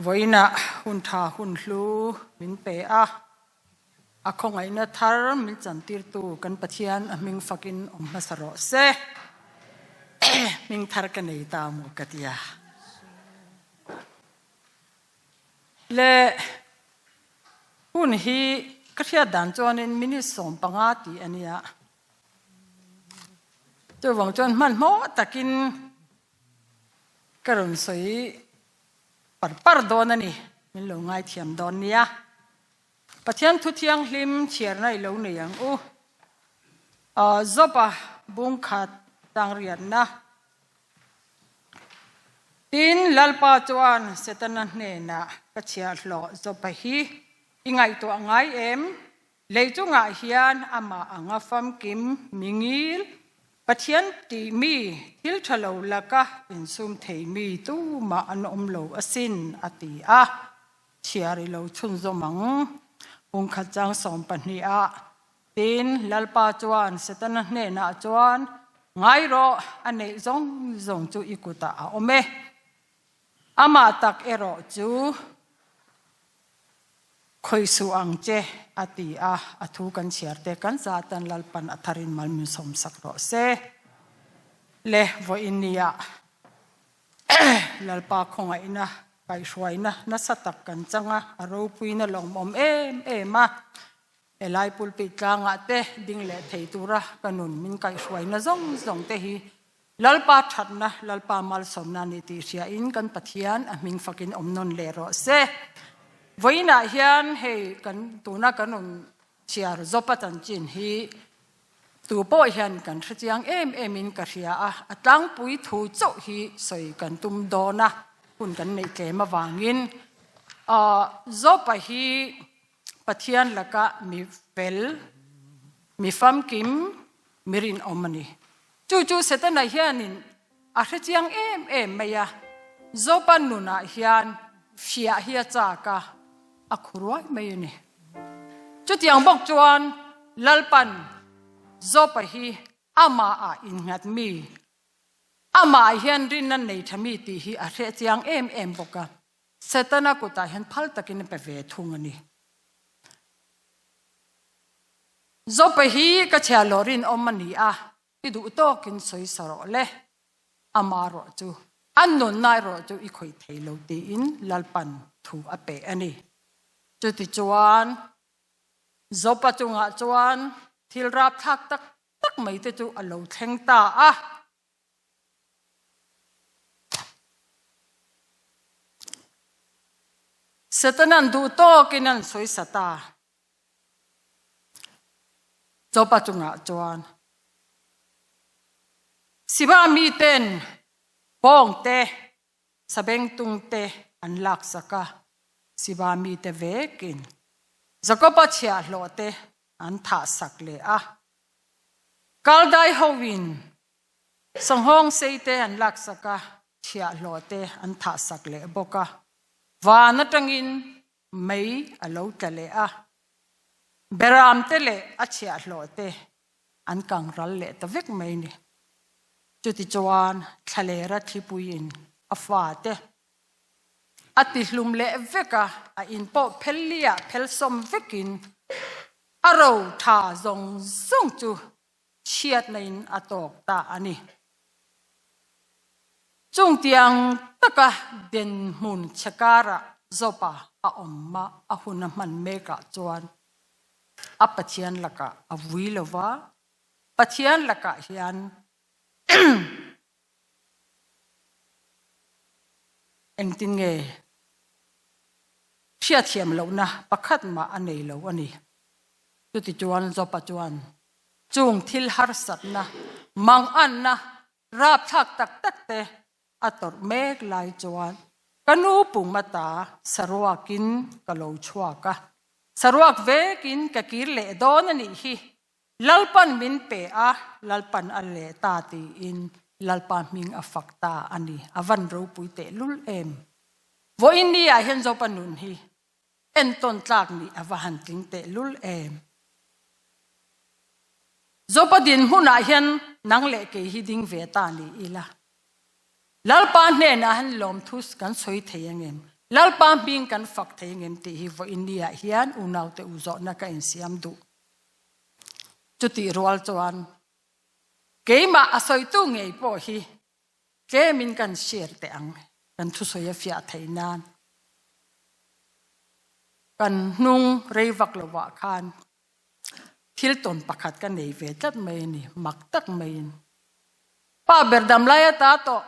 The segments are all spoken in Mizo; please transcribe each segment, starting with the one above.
Vawiinah hun tha hun hlu min pe a, a khawngaihna thar min chantirtu kan Pathian a hming fakin awm hmasa rawh se. Hming thar ka nei ta maw ka tia. Le hun hi ka hriat dan chuanin minute 15 tih a nia. Chuvang chuan hmanhmawh takin ka rawn sawi par par dawn a ni, min lo ngaithiam dawn nia. Pathian thu thianghlim chhiarna i lo nei ang u. Job-a bungkhat tangriatna. Tin, Lalpa chuan Setana hnenah, Ka chhiahhlawh Job-a hi i ngaihtuah ngai em? Lei chungah hian amah anga famkim, mingil, Pathian tihmi thil tha lo laka insum theimi tumah an awm lo asin, a ti a. Chhiar i lo chhunzawm ang. Pungkhat chang 12 ah, Tin, Lalpa chuan Setana hnenah chuan, Ngai rawh, a neih zawng zawng chu i kutah a awm e. Amah tak erawh chu Khawih suh ang che, a ti a, a thu kan chhiar te kan zatan Lalpan a tharin mal min sawmsak rawh se. Le vawiin nia Lalpa khawngaihna kaihhruaina nasa tak kan chang a, a ropuina lawmawm em em a, helai pulpit tlangah te ding leh thei tura ka nun min kaihhruaina zawng zawng te hi Lalpa thatna, Lalpa malsawmna ni tih hriain kan Pathian a hming fakin awm nawn leh rawh se. Vawiinah hian hei kan tuna kan rawn chhiar Job-a chanchin hi tu pawh hian kan hrechiang em em in ka hria a, a tlangpui thu chauh hi sawi kan tum dawn a, hun kan neih tlem avangin Job-a hi Pathian laka mi fel, mi famkim, mi rinawm a ni. Chu chu Setana hianin a hrechiang em em mai a, Job-a nunah hian fiah hi a chak a, a khuruai mai a ni. Chutiang bawk chuan Lalpan Job-a hi amahah innghat mi, amah hian rinna nei tha mi tih hi a hrechiang em em bawk a, Setana kutah hian phal takin a pe ve thung a ni. Job-a hi ka chhia lawh rinawm a ni a, i duh tawkin sawi sa rawh le, ama rawh chu, a nunna erawh chu i khawih thei lo tiin Lalpan thu a pe a ni. Chutichuan, Job-a chungah chuan thil rapthlak tak tak mai te chu a lo thleng ta a. Setana'n duh tawkin an sawi sa ta. Job-a chungah chuan Siba miten bawng te, sabengtung te an laksak a, Siba mite vekin Jakob-a chhiahhlawh te an thahsak leh a. Kaldai hoin sanghawng sei te an laksak a, chhiahhlawh te an thahsak leh bawk a. Van atangin Mei a lo tla leh a, Beramte leh a chhiahhlawhte an kang ral leh ta vek mai ni. Chutichuan thlalera thlipuiin a fate a tihlum leh vek a, a in pawh phel liah phel sawm vekin a ro tha zawng zawng chu chhiatna in a tawk ta a ni. Chungtiang taka dinhmun chhe karah Job-a a awm a, a hun a hman mekah chuan a Pathian lakah a vui lo va, Pathian lakah hian engtin nge hriatthiam lohna pakhat mah a nei lo a ni. Chutichuan Job-a chuan chung thil harsatna, manganna, Rapthlak tak tak te a tawrh mek lai chuan ka nu pum ata saruakin ka lo chhuak a, saruak vekin ka kir leh dawn a nih hi, Lalpan min pe a, Lalpan a leh ta tiin Lalpa hming a fak ta a ni, a van ropui tehlul em. Vawiin ni ah hian Jopa nun hi entawn tlak nih a va han tling tehlul em. Jopa dinhmunah hian nang leh kei hi ding ve ta ni ila. Lalpa hnenah han lawmthu kan sawi thei ang em? Lalpa hming kan fak thei ngem tih hi vawiin ni ah hian unaute u zawhna ka insiam duh. Chutih rual chuan keimah a sawitu ngei pawh hi tlemin kan share teh ang, kan thusawi a fiah theih nan. Kan hnung rei vak lovah khan thil tawn pakhat ka nei ve tlat mai a ni, mak tak maiin. Pa ber dam lai ata tawh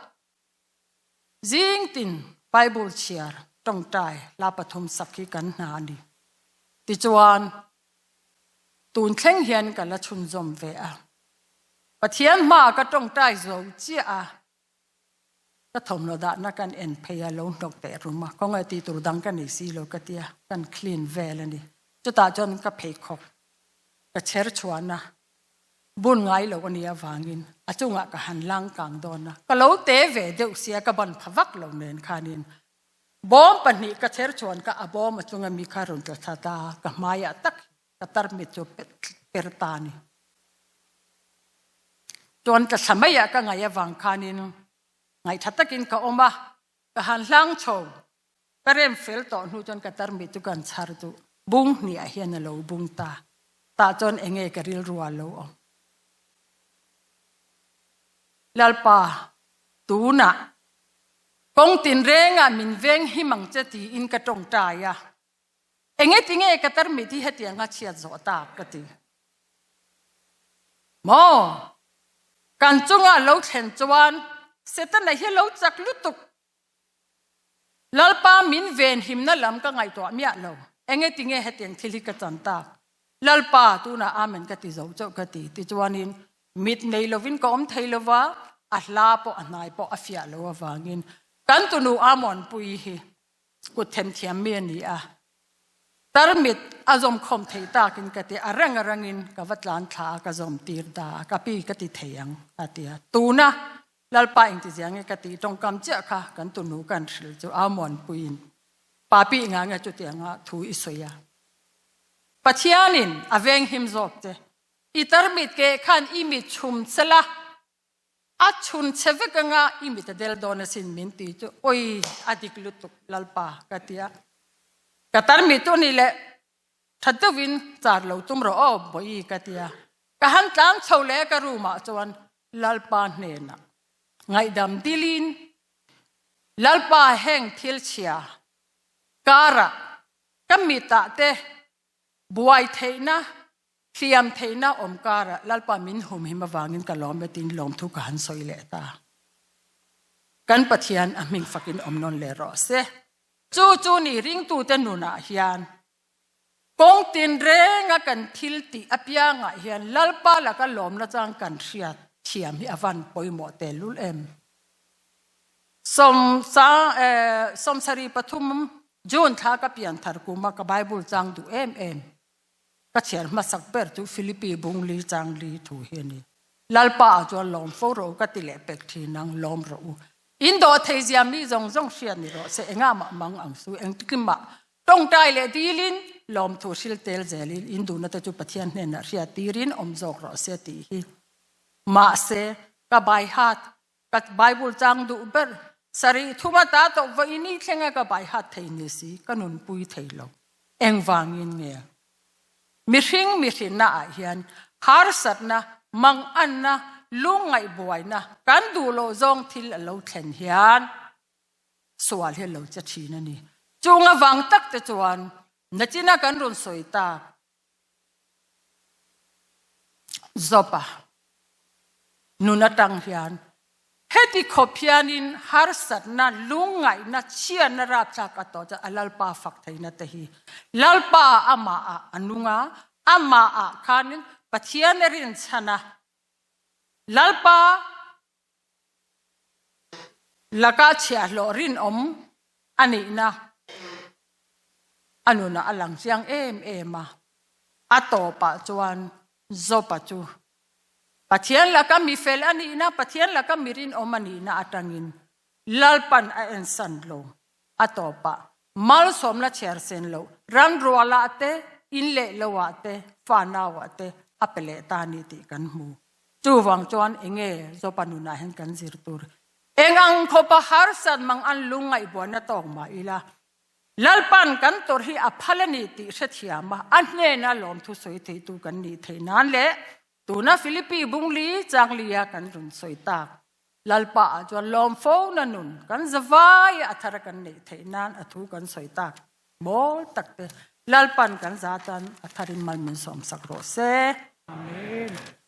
Zing tin Bible chhiar tawngtai hla pathum sak hi kan hna a ni. Tichuan, tun thleng hian ka la chhunzawm ve a. Pathian hmaah ka tawngtai zo chiah a, ka thawmhnaw dahna kan en phei a, lo hnawk teh rum a, khawngaih tih tur dang ka nei si lo ka tia, kan clean vel a ni. Chutah chuan ka pheikhawk ka chher chhuan a, Bun ngai lo a nih avangin a chungah ka han lang kang dawn a, ka lo te ve deuh sia ka ban pha vak lo nen khanin bawm pahnih ka chher chuan ka a bawm a chunga mi kha rawn tla thla ta a, ka hmaiah tak hi ka tarmit chu per ta a ni. Chuan tla thla maiah ka ngaih avang khanin ngaihtha takin ka awm a, ka han hlang chho Ka rem fel tawh hnu chuan ka tarmit chu kan chhar chu bung hniah hian a lo bung ta. Tah chuan enge ka rilru a lo awm. Lalpa, tunah kawng tinrengah min veng him ang che tiin ka tawngtai a. Enge tinge ka tarmit hi hetianga chhiat zawh tak ka ti. Maw? Kan chunga lo thlen chuan Setana hi lo chak lutuk Lalpa min venhimna lam ka ngaihtuah miah lo. Enge tinge hetiang thil hi ka chan tak? Lalpa, tunah Amen ka ti zo chauh ka ti. Tichuanin mit nei lovin ka awm thei lova, a hla pawh a hnai pawh a fiah lo avangin kan tunu Amuanpuii hi kut themthiam mi a ni a. Tarmit a zawm khawm thei takin ka ti, a reng a rengin ka va tlan thla a, ka zawm tir ta a, ka pi ka ti thei ang a ti a. Tuna Lalpa engtizia nge ka tih tawngkam chiah kha kan tunu kan hrilh chu au muanpuiin Papi nga nge chutianga thu i sawi a. Pathianin a venghim zawk che. I tarmit ke khan i mit chhum che la, a chhun che vek anga i mit a del dawn asin min ti chu awi a dik lutuk Lalpa ka ti a. Ka tarmit chu a ni leh tha deuhin char lo tum rawh aw bawi ka ti a. Ka han tlang chho leh ka room ah chuan Lalpa hnenah ngaihdam dilin, Lalpa heng thil chhia karah ka mitah te buai theihna, hliam theihna awm karah Lalpa min humhim avangin ka lawm e tiin lawmthu ka han sawi leh ta. Kan Pathian a hming fakin awm nawn leh rawh se. Chu chu ni ringtute nunah hian Kawng tinrenga kan thil tih apiangah hian Lalpa laka lawmna chang kan hriat thiam hi a van pawimawh tehlul em? 73 June thla ka pian thar kuma ka Bible chang duh em em. Ka chhiar hmasak ber chu Philippi bungli chang li thu hi a ni. Lalpa ah chuan lawm fo rawh u ka ti leh pek thin ang, lawm rawh u. In dawh thei zia mi zawng zawng hriat ni rawh se, engah mah mang ang su, engtikin mah Tawngtai leh dilin lawmthu hril tel zelin in duhna te chu Pathian hnenah hriat tirin awm zawk rawh se tih hi. Mahse, ka baihat, ka Bible chang duh ber, sarih thuma ta tawh vawiin i thlenga ka baihat thei ni si, ka nunpui thei lo. Engvangin nge? Mihring mihrinna ah hian harsatna, manganna, lungngaihbuaina, kan duh loh zawng thil a lo thlen hian sual hi a lo che thin a ni. Chung avang tak te chuan nachina kan rawn sawi tak Job-a nun atang hian heti khawp hianin harsatna, lungngaihna, chhiatna rapthlak a tawh chuan a Lalpa fak theihna te hi Lalpa amahah a nung a, amahah khanin Pathian a rinchhan a, Lalpa Laka chhiahhlawh rinawm a nihna a nunah a lang chiang em em a. A tawpah chuan Job-a chu Pathian laka mi fel a nihna, Pathian laka mi rinawm a nihna atangin Lalpan a ensan lo. A tawpah malsawmna chhiar sen loh ranrualah te, in leh loah te, fanauah te a pe leh ta a ni tih kan hmu. Chuvang chuan enge Jopa nunah hian kan zir tur? Eng ang khawpa harsat mang an lungngaih buaina tawk mah ila. Lalpan kan tawrh hi a phal a ni tih hrethiam a, a hnena lawmthu sawi theitu kan nih theih nan leh tuna Philippi bungli changlia kan rawn sawi tak Lalpa ah chuan lawm fo na nun kan zavai a thar a kan neih theih nan a thu kan sawi tak mawl tak te Lalpan kan za tan a tharin mal min sawm sak rawh se. Amen.